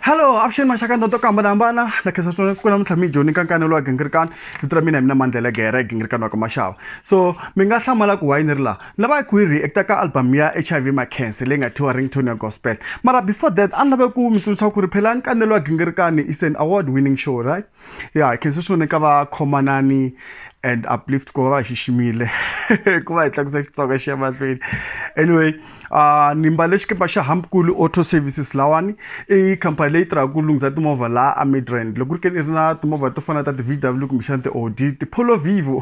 Hello, avuxeni maxaka to hambanahambana na khensa swinene ku namuntlha mi joni ka nkanelo wa gingirikani. Vito ra mina hi mina Mandlela Gere, gingirikani wa ka Maxava. So mi nga hlamala ku why ni ri laha, ni lava ku yi react-a ka album ya HIV Makhense leyi nga thyiwa Ringtone ya Gospel. Mara before that a ni lava ku mi tsundzuxa ku ri phela nkanelo wa gingirikani is an award winning show, right? Ya hi khensa swinene ka va Khomanani and Uplift ku va va hi xiximile ku va hi tlakusa Xitsonga xi ya mahlweni. Anyway, ni mbale xikipa xa Hamkulu Auto Services. Lawani i khampani leyi tirhaka ku lunghisa timovha laha a Midrand. Loko ku ri ke ni i ri na timovha to fana ta ti-VW kumbexana ti-Audi, ti-Polo Vivo,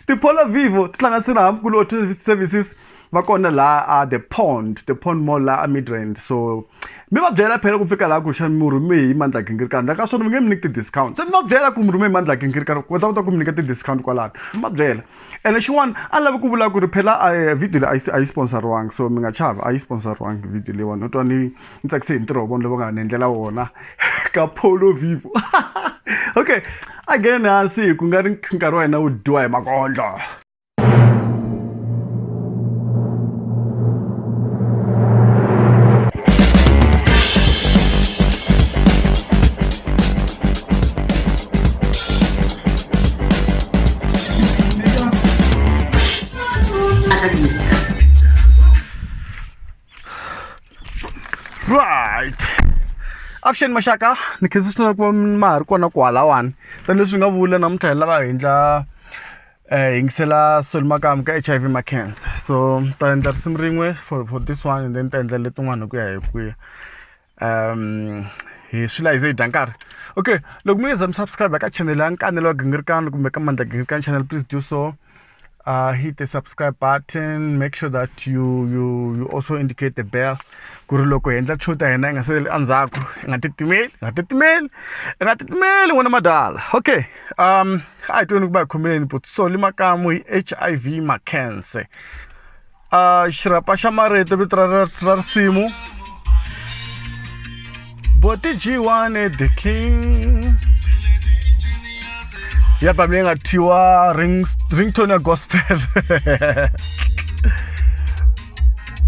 ti-Polo Vivo ti hlanganise na Hamkulu Auto Services, va kona laha a The Pond Mall laha a Midrand. So mi va byela phela ku fika laha ku xana mi rhume hi Mandla Gingirikani. La ka swona mi nge mi nyiki ti-discount, se mi va byela ku mi rhume hi Mandla Gingirikani, va ta kota ku mi nyika ti-discount kwalano. Mi va byela. Ene xin'wana a ni lavi ku vula ku ri phela video leyi a yi sponsoriwangi, so mi nga chavi, a yi sponsoriwangi video leyiwani. No twa ni tsakise hi ntirho wa vona lowu va nga ni endlela wona ka Polo Vivo. Okay, a ngheni hansi hi ku nga ri nkarhi wa hina wu dyiwa hi makondlo. Right, avuxeni maxaka, ni khensa swinene ku va ma ha ri kona kwalawani. Tanihileswi nga vula, namuntlha hi lava hi endla yingisela Solly Makamu ka HIV Makhense. So ta endla risimu rin'we for this one and then ta endla letin'wana hi ku ya hi ku ya hi swi la hi ze hi dya nkarhi. Okay, loko mi nge za mi subscribe ka channel ya Nkanelo wa Gingirikani kumbe ka Mandla Gingirikani channel, please do so. Hit the subscribe button, make sure that you also indicate the bell ku ri loko hi endla show ta hina hi nga saleli endzhaku. I nga titimeli, i nga titimeli, i nga titimeli n'wina madala. Okay, a hi tweni ku va hi khomeleni but Solly Makamu hi HIV Makhense. Xirhapa xa marito vito ra risimu, Boti G1 the King, ya album leyi nga thyiwa Ringtone ya Gospel,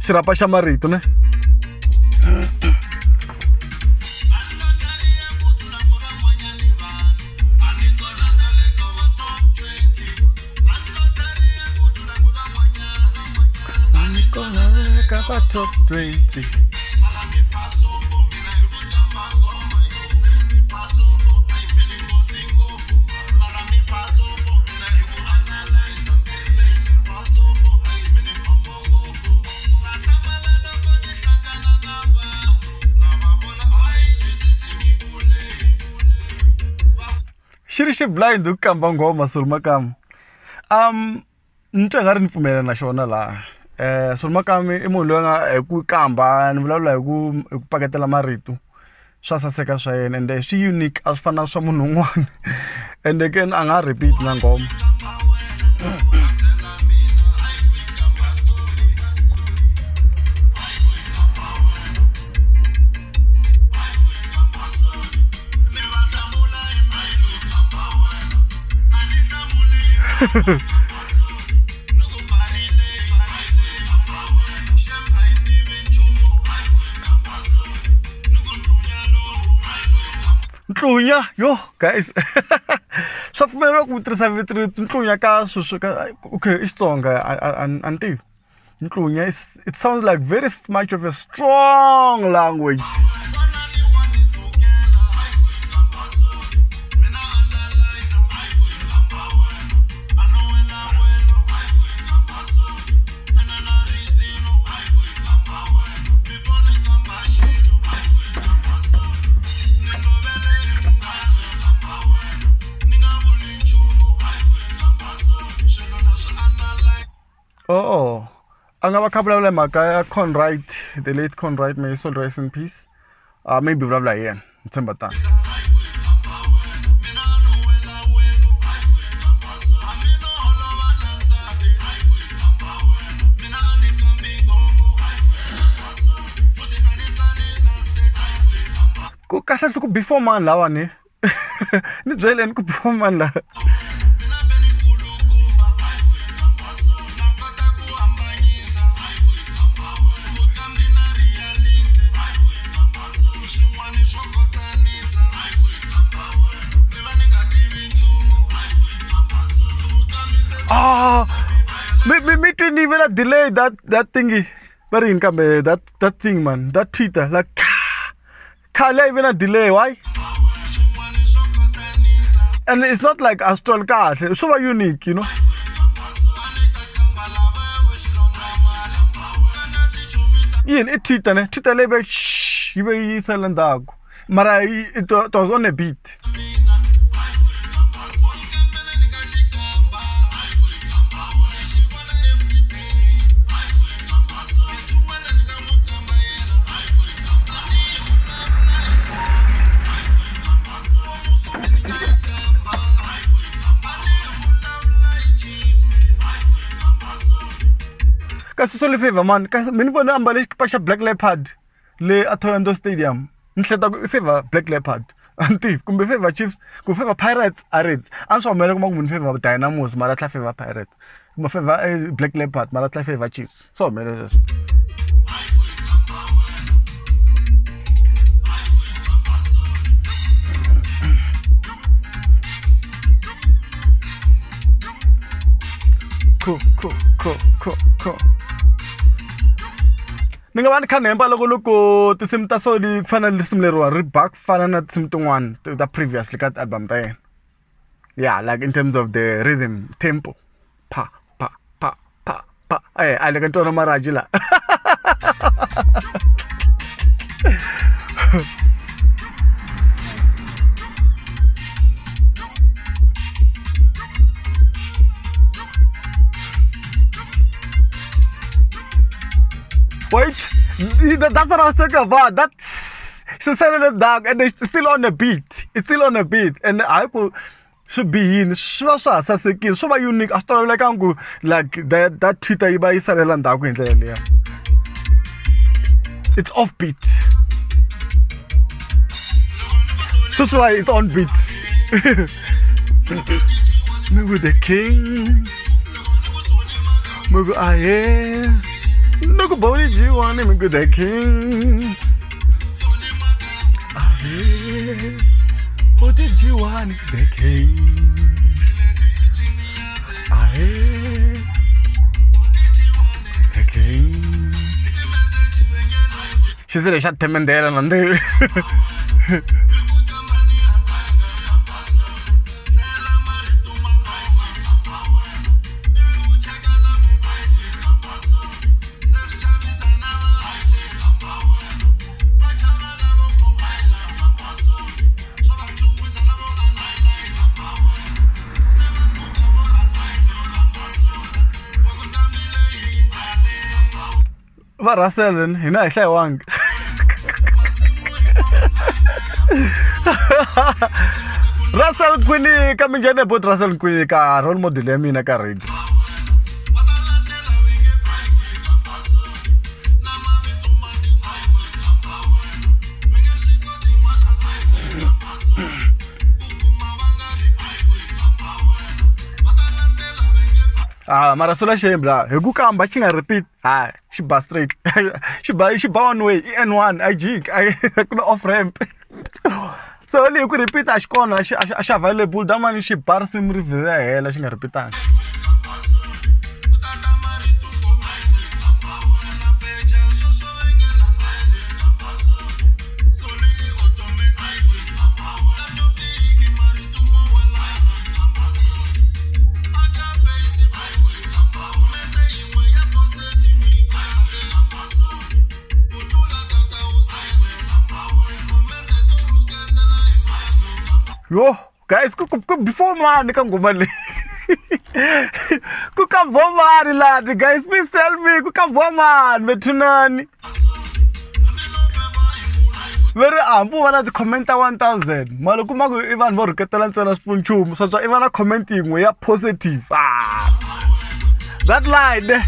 xirhapa xa marito ne. Ka va top 20. Xi ri xi blind hi ku kamba nghoma. Solly Makamu, ni twa i nga ri ni pfumela na xona laha. Solly Makamu i munhu loyi a nga hi ku kamba, ni vulavula hi ku paketela marito, swa saseka swa yena ende swi unique, a swi fani na swa munhu un'wana. Ende again a nga repeat na nghoma. Ntlunya yo guys, swa pfumeleriwa ku tirhisa vito ntlunya ka sweswo ka? Okay, i Xitsonga, a ni tivi. Ntlunya, it sounds like very much of a strong language. Oh, a nga va kha vulavula hi mhaka ya Conrad, the late Conrad, may his soul rest in peace. Maybe vulavula hi yena, ni tshemba tano. Ku kahle ku before mani lawani, ni byeleni ku before mani laha. Ah, me twini yi ve na delay that thingy va ri yini kambe that thing man, that Twitter like khale yi ve na delay, why? And it's not like astral kahle, swo va unique, you know. Yini i Twitter ne? Twitter leyi ve yi ve yi sala ndzhaku mara it was on a beat. Kasi Solly Favor man, kasi mi ni vone ambale xikipa xa Black Leopard le a Thohoyandou Stadium. Ni hleketa ku i favor Black Leopard, a ni tivi kumbe favor Chiefs kumbe favor Pirates a Reds. A ni swi humelela kuma ku munhu favor Dynamos mara a tlhela favor Pirates kumbe favor Black Leopard mara a tlhela favor Chiefs. Swa humelela sweswo. Cool, cool, cool, cool, cool. Ni nga va ni kha ni hemba loko loko tinsimu ta Solly ku fana na risimu leriwani ri ba ku fana na tinsimu tin'wani ta previously ka ti-album ta yena. Yeah, like in terms of the rhythm, tempo, pa pa pa pa pa. A le ka Ntwana Maraji la. Wait, that's what I was talking about. That's Silent Dark, and it's still on the beat. It's still on the beat, and I could swi bihini swi va swa ha sasekile, swo va unique. A swi tolovelekanga ku like that Twitter yi va yi salela ndzhaku hi ndlela liya. It's off beat. Sweswi va it's on beat. Migu the king, Migu aye, Migu body G1, Migu the king. Aye, body G1 the king. Aye, the king. Xi se lexa themendela na ndi. Va Russell hina hi hlayiwanga. Russell Kwinika minjhani bot Russell Kwinika role model ya mina ka radio. Ah, mara sula xembe hi ku kamba xi nga repeat, ha xi ba straight. Xi ba one way, i N1 a jik, ku na off ramp. So leyi ku repeat a xi kona, a xi available damani xi ba risimu ri vhela hela xi nga repeatanga. Yo, guys, ku before mani ka nghoma leyi. Ku ka mani lani, guys, please tell me ku ka mani bethunani. Va ri hambi u va na ti-comment ta 1000, mara u kuma ku i vanhu vo rhuketela ntsena swi pfuni nchumu, swa i va na comment yin'we ya positive. Ah, that line.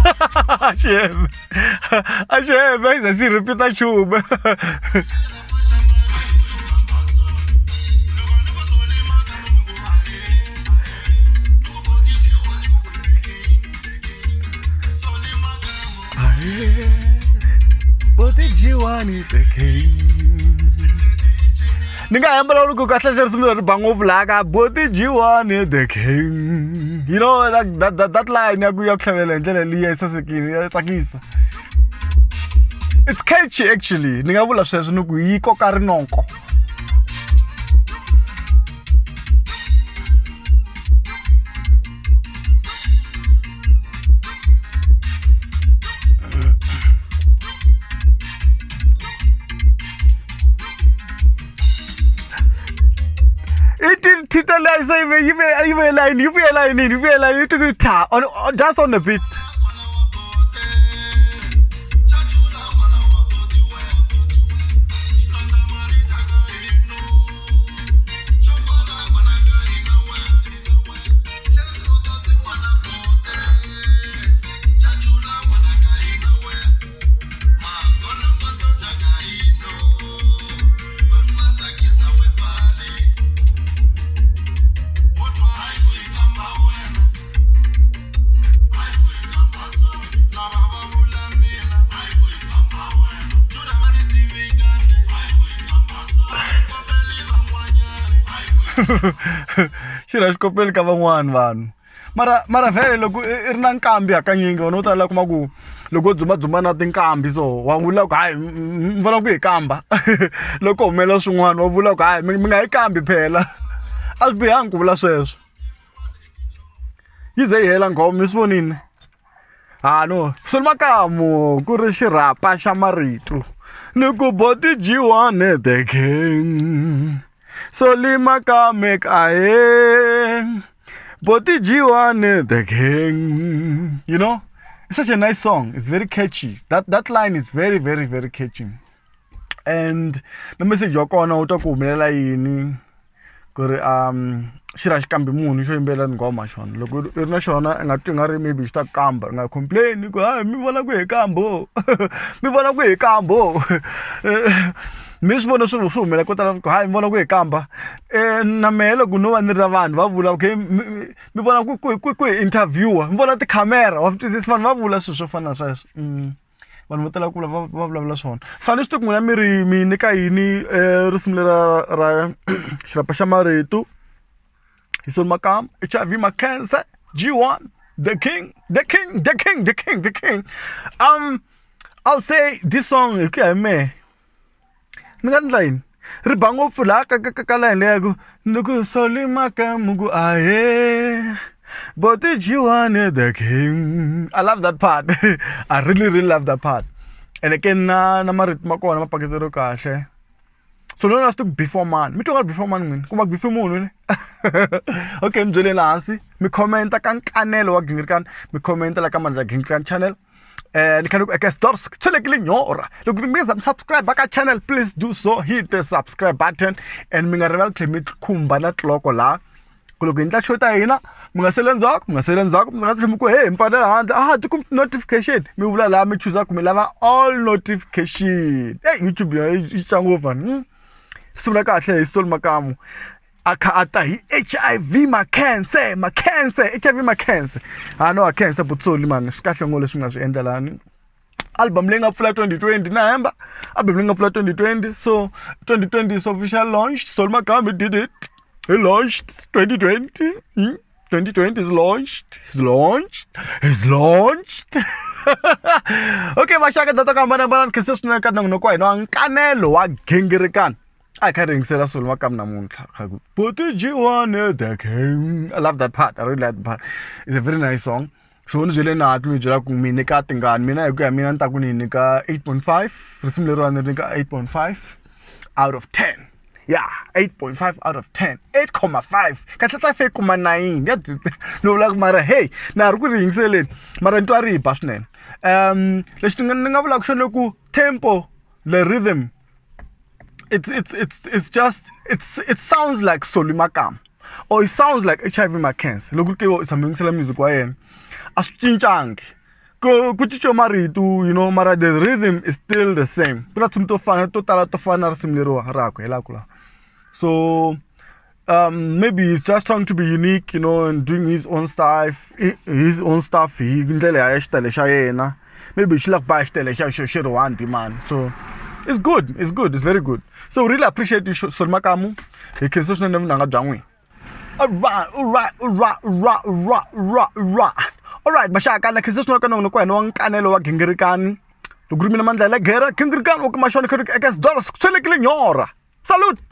A xihembe a xi za xi repeat-a nchumu. G1 the king. Ni nga hembela loko kahle risimu leri ba ngopfu laha ka Boti G1 the king. You know that line ya ku ya ku hlavelela hi ndlela liya yi sasekile, ya tsakisa. It's catchy actually. Ni nga vula sweswo ni ku yi koka rinoko. On just on the beat. Xi ra xikopeli ka van'wani vanhu mara vhele loko i ri na nkambi hakanyingi vanhu vo tala kuma ku loko wo dzumadzuma na tinkambi so wa vula ku hayi mi vona ku hi kamba loko humelela swin'wana wa vula ku hayi mi nga yi kambi phela a swi bihangi ku vula sweswo yi ze yi hela nghoma mi swi vonile. Ha no Solly Makamu ku ri xirhapa xa marito ni ku Boti G1 the king. Solly Makamu ahe Boti G1 the king. You know, it's such a nice song. It's very catchy. That line is very, very, very catchy. And the message ya kona u twa ku humelela yini ku ri xi ra xikambi munhu xo yimbelela nghoma xona loko i ri na xona i nga twi nga ri maybe xi ta kamba i nga complain ku hayi mi vona ku hi kambo mi vona ku hi kambo mi swi vona swi humelela ko tala ku hayi mi vona ku hi kamba na mehe loko no va ni ri na vanhu va vula okay mi vona ku hi interviewer mi vona tikhamera wa swi twisisa vanhu va vula swilo swo fana na sweswo. Vanhu vo tala ku va vulavula swona fane swi ti ku n'wina mi ri mi nyika yini risimu lera ra xirhapa xa marito hi Solly Makamu HIV Makhense G1 the king the king the king the king the king. I'll say this song hi ku ya hi mehe ni nga endla yini ri ba ngopfu laha ka line leya ku ni ku Solly Makamu ku ahee Boti G1 the king. I love that part. I really, really love that part. And again na marito ma kona ma paketeriwe kahle. So no na swi before man. Mi twa nga before man n'wina kuma before munhu ne. Okay, mi byeleni hansi mi commenta ka nkanelo wa Gingirikani, mi commenta la ka Mandla Gingirikani channel. Ni kha ni ku eka stores tshwelekile nyora loko mi nga subscribe ka channel, please do so, hit the subscribe button and mi nga rivali tlhela mi khumba na tloko laha ku loko hi endla show ta hina mi nga sele ndzhaku mi nga sele ndzhaku mi nga tlhela mi ku hey mi fanele handle a ti kumi notification mi vula laha mi chuza ku mi lava all notification. Hey, YouTube yona yi xa ngopfu vanhu. Sungula kahle hi Solly Makamu a kha a ta hi HIV Makhense Makhense HIV Makhense. Ha no Makhense Butsoli man swi kahle ngo leswi mi nga swi endla lani. Album leyi nga pfula 2020 na hemba album leyi nga pfula 2020 so 2020 is official launched. Solly Makamu did it. He launched 2020. 2020 is launched. Is launched. Is launched. Okay, maxaka data ka hambanahambana ni khensa swinene ka nongonoko wa hina wa nkanelo wa Gingirikani. A hi kha hi yingisela Solly Makamu namuntlha kha ku Boti G1 the king. I love that part. I really like that part. It's a very nice song. So ni byele na mi byela ku mi nyika tingani mina hi ku ya mina ni ta ku ni nyika 8.5 risimu leriwani ni nyika 8.5 out of 10. Yeah, 8.5 out of 10. 8.5. Kahle kahle fe kuma 9. Ya ni vula ku mara hey, na ri ku ri yingiseleni mara ni twa ri ba swinene. Lexi ni nga vulaka xona ku tempo, the rhythm, it's just it sounds like Solly Makamu or it sounds like HIV Makhense. Loko ku ri tshama yingisela music wa yena a swi cincangi ku cinca marito, you know, mara the rhythm is still the same. Ku na tinsimu to fana to tala to fana na risimu leriwa rakwe hi laha ku laha. So maybe he's just trying to be unique, you know, and doing his own stuff, his own stuff hi ndlela ya xitayele xa yena. Maybe xi lava ku ba xitayele xa xi ri one man. So It's good, it's good, it's very good. So really appreciate you Solly Makamu. Hi khensa swinene vunanga bya n'wina. Alright, alright, alright, alright, alright, alright, alright. Alright, maxaka na khensa swinene ka nongonoko wa hina wa nkanelo wa gingirikani. Loko ri mina mandla ya gera gingirikani wa kuma xona kha eka dollars ku tshwelekile nyora. Salute.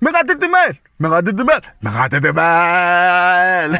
Mi nga titimeli, mi nga titimeli, mi nga titimeli.